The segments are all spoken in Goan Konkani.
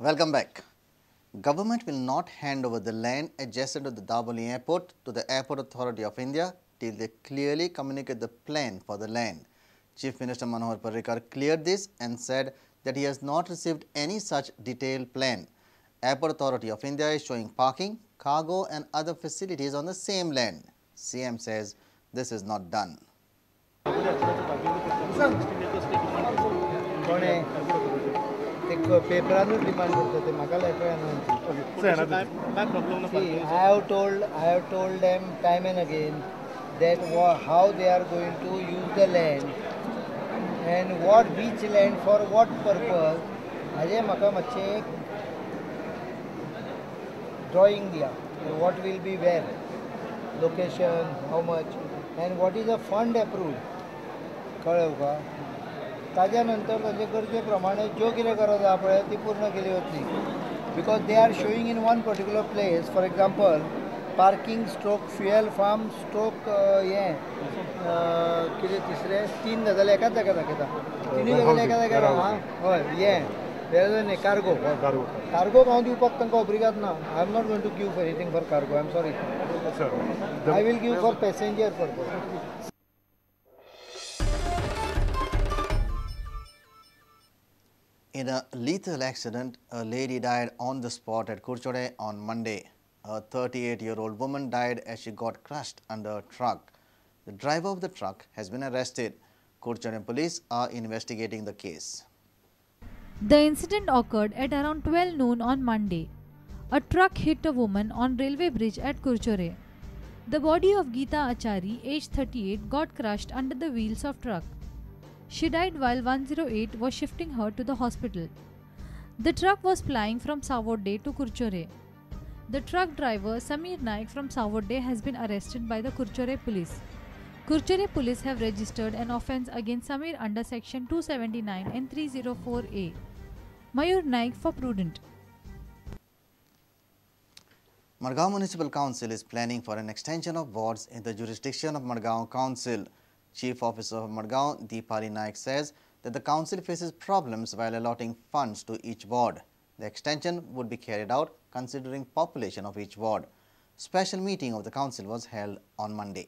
Welcome back. Government will not hand over the land adjacent to the Dabolim Airport to the Airport Authority of India till they clearly communicate the plan for the land. Chief Minister Manohar Parrikar cleared this and said that he has not received any such detailed plan. Airport Authority of India is showing parking, cargo and other facilities on the same land. CM says this is not done. See, I have told them time and again that how they are going to use the land and what which land for what purpose. हाजे म्हाका मातशें ड्रॉइंग दिया, what will be where, location, how much and what is a fund approved, कळ्ळें तुका. ताज्या नंतर तांचे गरजे प्रमाणे ज्यो कितें गरज आहा पळय ती पूर्ण केली वतली. Because they are showing in one particular place, for example parking stroke fuel farm stroke हें कितें तिसरें तीन गजाली एकाच जाग्यार दाखयता, तिनूय गजाली एका जाग्यार. आं हय, हें न्ही कार्गो, कार्गो हांव दिवपाक तांकां ओब्रिगाद ना. I am not going to give anything for cargo, I am sorry. I will give for passenger purpose. In a lethal accident, a lady died on the spot at Curchorem on Monday. A 38-year-old woman died as she got crushed under a truck. The driver of the truck has been arrested. Curchorem police are investigating the case. The incident occurred at around 12 noon on Monday. A truck hit a woman on railway bridge at Curchorem. The body of Geeta Achari, aged 38, got crushed under the wheels of truck. She died while 108 was shifting her to the hospital. The truck was flying from Savorde to Curchorem. The truck driver Samir Naik from Savorde has been arrested by the Curchorem police. Curchorem police have registered an offence against Samir under section 279 and 304A. Mayur Naik for Prudent. Margao Municipal Council is planning for an extension of wards in the jurisdiction of Margao Council. Chief Officer of Margao, Deepali Naik, says that the council faces problems while allotting funds to each ward. The extension would be carried out considering population of each ward. Special meeting of the council was held on Monday.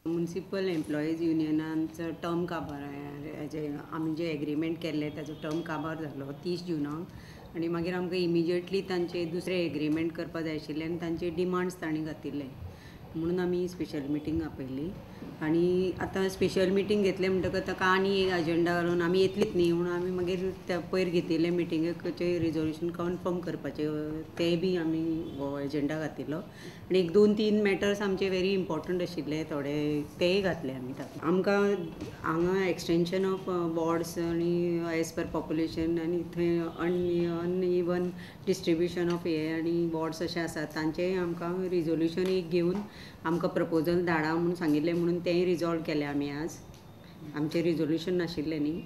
Municipal employees युनियनांचो term काबार जे आमी जे एग्रीमेंट केल्ले ताजो टर्म काबार जालो 30 जूनाक आनी मागीर आमकां इमिजिएटली तांचे दुसरे एग्रीमेंट करपा जाय आशिल्ले आनी तांचे डिमांड्स तांणी घातिल्ले म्हणून आमी स्पेशल मिटींग आपयली आनी आतां स्पेशल मिटींग घेतले म्हणटकच ताका आनी एक एजेंडा घालून आमी येतलीच न्ही म्हणून आमी मागीर त्या पयर घेतिल्ले मिटिंगेचे रिजोल्युशन कन्फर्म करपाचें तें बी आमी हो एजेंडा घातिल्लो आनी एक 2-3 मॅटर्स आमचे व्हेरी इम्पॉर्टंट आशिल्ले थोडे तेय घातले आमी तातूंत. आमकां हांगा एक्सटेंशन ऑफ वॉर्ड्स आनी एज पर पॉप्युलेशन आनी थंय अनइवन डिस्ट्रिब्युशन ऑफ हे आनी वॉर्ड्स अशे आसात तांचेय आमकां रिजोल्युशन एक घेवन आमकां प्रपोजल धाडा म्हणून सांगिल्लें म्हणून तेंय रिजॉल्व केलें आमी आज. आमचें रिजोल्युशन नाशिल्लें न्ही.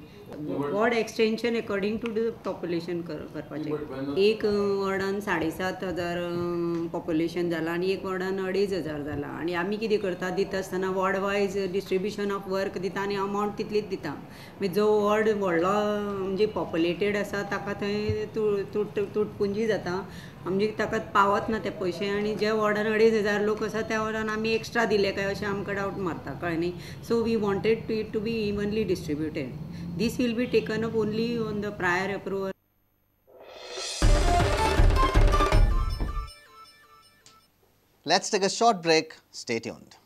Ward extension according to the population करपाचें. एक वॉर्डान 7,500 पॉप्युलेशन जालां आनी एक वॉर्डान 2,500 जालां आनी आमी कितें करता दिता आसतना ward wise distribution of work दिता आनी अमावंट तितलीच दिता. मागीर जो वॉर्ड व्हडलो म्हणजे पॉप्युलेटेड आसा ताका थंय तुटपुंजी जाता म्हणजे ताका पावत ना ते पयशे आनी ज्या वॉर्डान 2,500 लोक आसा त्या वॉर्डान आमी एक्स्ट्रा दिले काय अशें आमकां डावट मारता, कळ्ळें न्ही. So we wanted to it to be evenly distributed. This will be taken up only on the prior approval. Let's take a short break. Stay tuned.